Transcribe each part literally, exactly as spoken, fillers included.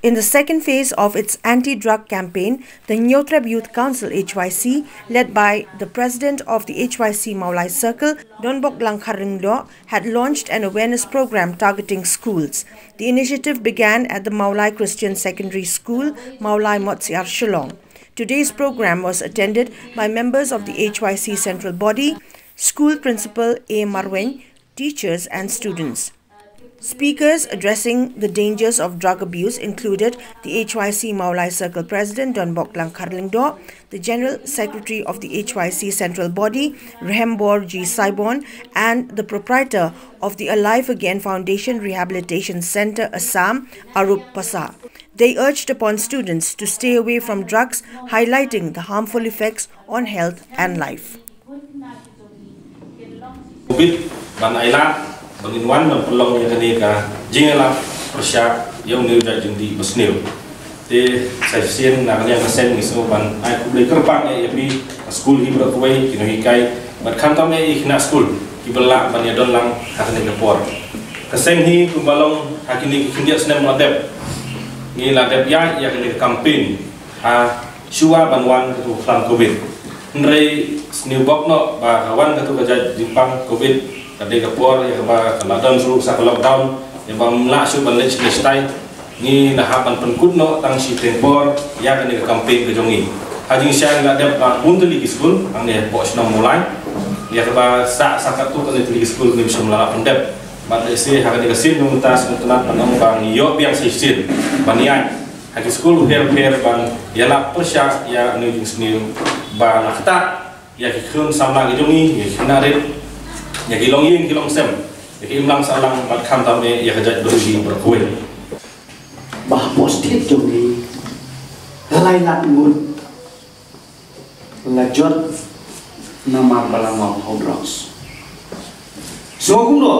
In the second phase of its anti-drug campaign, the Hynñiewtrep Youth Council H Y C, led by the president of the H Y C Mawlai Circle, Donbok Langkhar Lyngdoh, had launched an awareness program targeting schools. The initiative began at the Mawlai Christian Secondary School, Mawlai Motsiar, Shillong. Today's program was attended by members of the H Y C Central Body, School Principal A Marwein, teachers and students. Speakers addressing the dangers of drug abuse included the H Y C Mawlai Circle President Donbok Langkhar Lyngdoh, the General Secretary of the H Y C Central Body, Rehembor G Saibon, and the proprietor of the Alive Again Foundation Rehabilitation Centre Assam, Arup Passah. They urged upon students to stay away from drugs, highlighting the harmful effects on health and life. Covid ban ailad ba ngin wan ban pynlong ïa kane ka jingïalap pyrshah ïa une u jait jingdih basniew. Te sa shisien na ka liang ka seng ngi sngewbha ban ai khublei kyrpang ïa phi, ka skul hi baroh kawei, ki nonghikai bad khamtam ïa ki khynnah skul kiba lah ban ïadon lang ha kane ka por. Ka seng hi kumba long ha kine ki khyndiat snem la dep, ngi la dep ïaid ïa kane ka campaign ha shuwa ban wan katu ka khlam Covid. Hynrei sniew bok noh ba ka wan katu ka jait jingpang Covid ka dei ka por ïa kaba ka la don shuh sa ka lockdown, ïa ba ym lah shuh ban leit shane shatai. Ngi la hap ban pynkut noh tang shiteng por ïa kane ka campaign ka jong ngi. Ha jingshisha ngi la dep bun tylli ki skul hangne hapoh shnong Mawlai, ïa kaba sah sa katto katne tylli ki skul ngim shym la lah pyndep. Bad lehse ha kane ka sien mynta sngewtynnat ban ong ba ngi ïoh biang sa shisien ban ïaid ha ki skul bapher bapher ban ïalap pyrshah ïa une u jingsniew ba la ktah ïa ki khun samla ki jong ngi, ïa ki khynnah rit, ïa ki longïing ki longsem, ïa ki imlang sahlang bad khamtam eh ïa ka jaitbynriew hi baroh kawei. Ba hapoh state jong ngi la lai lak ngut la jot namar ba la wan phaw drugs. Sngewbha kumno?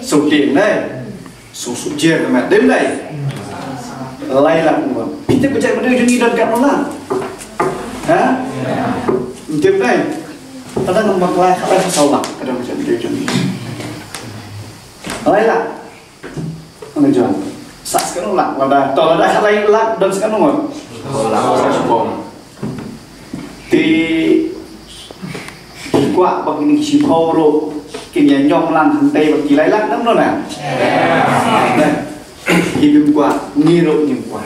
Sngewtieng dei. Sngewsuk jer ka met dei dei. Lai lak ngut. Phi tip ka jaitbynriew jong ngi don katno lak? Ha? Ym tip dei. Ka dang ba lai ka lai saw lak ka dang ka jaitbynriew jong ngi. Lai lak. Ong John. Sa katno lak lada to lada ka lai lak don sa katno ngut? Te ki kwah ba kine ki shiphew ruh kin ïa ñiong lang hangtei bad ki lai lak, namar na? Ki bym kwah, ngi ruh ngim kwah.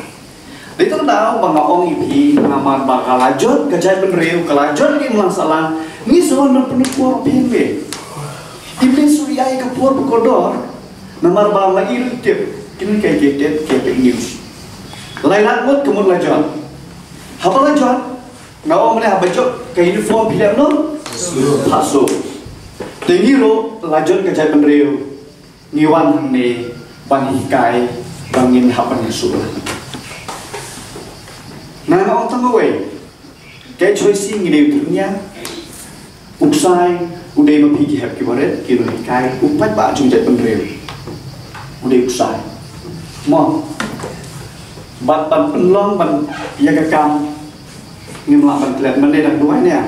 Dei tang daw ba nga ong ïa phi namar ba ka la jot ka jaitbynriew, ka la jot ki imlang sahlang, ngi sa wan ban pyndonkam por phi me. Im lei shu ïa ka por ba kordor. Namar ba la i ruh tip kine ki, ki tip ki fake news. Lai lak ngut ka mut la jot. Haba la jot, nga ong mynne haba jot ka uniform phi leh noh? Pha suk. Te ngi ruh la jot ka jaitbynriew, ngi wan hangne ban hikai ba ngin hap ban ïasuk lang. Nga ong tang kawei. Ka H Y C ngi dei u tyrnia, u ksai u dei ma phi ki hep ki barit, ki nonghikai, u paidbah jong jaitbynriew u dei u ksai. Mo, bad ban pynlong ban ïa ka kam ngim lah ban klet, mynne dang duwai ne em?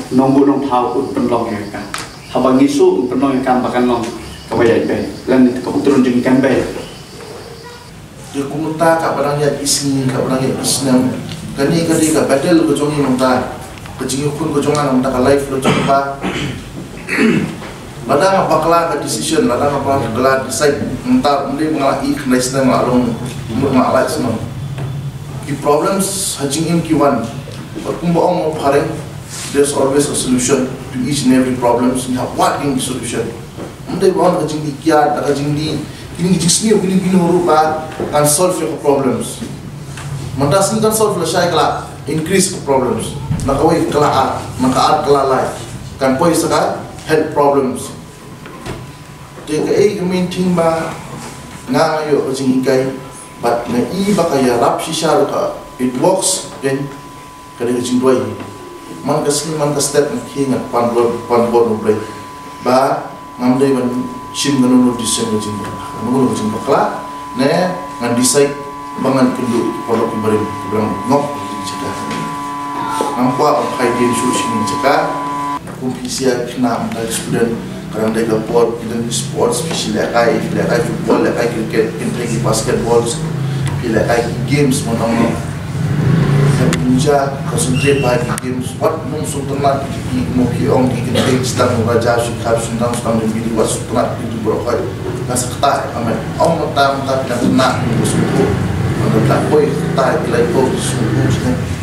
Nongbuh nongthaw un pynlong ïa ka kam. Haba ngi shu un pynlong ïa ka kam ba kan long kaba ïaid beit, lane kaba trun jingkam beit. Te kumta kaba dang ïaid ki sngi, kaba dang ïaid ki snem, kane ka dei ka battle ka jong ngi mynta, ka jingïakhun ka jong nga mynta, ka life ka jong nga. Lada nga bakla ka decision, lada nga bakla ka decide mynta, ym dei ba nga la ïoh khyndai snem, nga la long, ym dei ba nga la lai snem. Ki problems ha jingim ki wan. Bad kumba ong u Phareng, there's always a solution to each and every problems. Ngi hap wad ïa ki solution. Ym dei ba ong da ka jingdih kiad, da ka jingdih kine ki jingsniew, kine kine ruh ba kan solve ïa ka problems. Mynta sngi kan solve lashai, ka la increase ka problems. Na kawei ka la ar, na ka ar ka la lai, kan poi sa ka health problems. Te kaei ka main thing ba nga nga ïoh ka jinghikai, bad nga i ba ka ïarap shisha ruh ka, it works, then ka dei ka jingduwai. Man ka sngi man ka step nga khie nga pan bor, pan bor na U Blei ba ngam dei ban shim kano kano decision ka jingbakla, kano kano ka jingbakla, ne ngan decide ba ngan kynduh ïa ki paralok ki barim kiba dang ngop ha ki jaka. Ngam kwah ban phai dien shuh sha ki jaka. Kum phi sha ki khynnah mynta ki student, Dang dei ka por ki don ki sports, phi lehkai, phi lehkai football, lehkai cricket, phi lehkai basketball, phi lehkai ki games, mo tang mo. Pynja concentrate bha ki games, wat nym sngewtynnat ki, mo, ki ong ki kynthei ki sdang raja shu khap shu dang sdang dum bidi, wat sngewtynnat ki tu bro khoi. Nga sa kata, amen. Ong mata mata phi dang tynnat ki sngewtynnat. Ong mata koi kata ki lai ko ki sngewtynnat.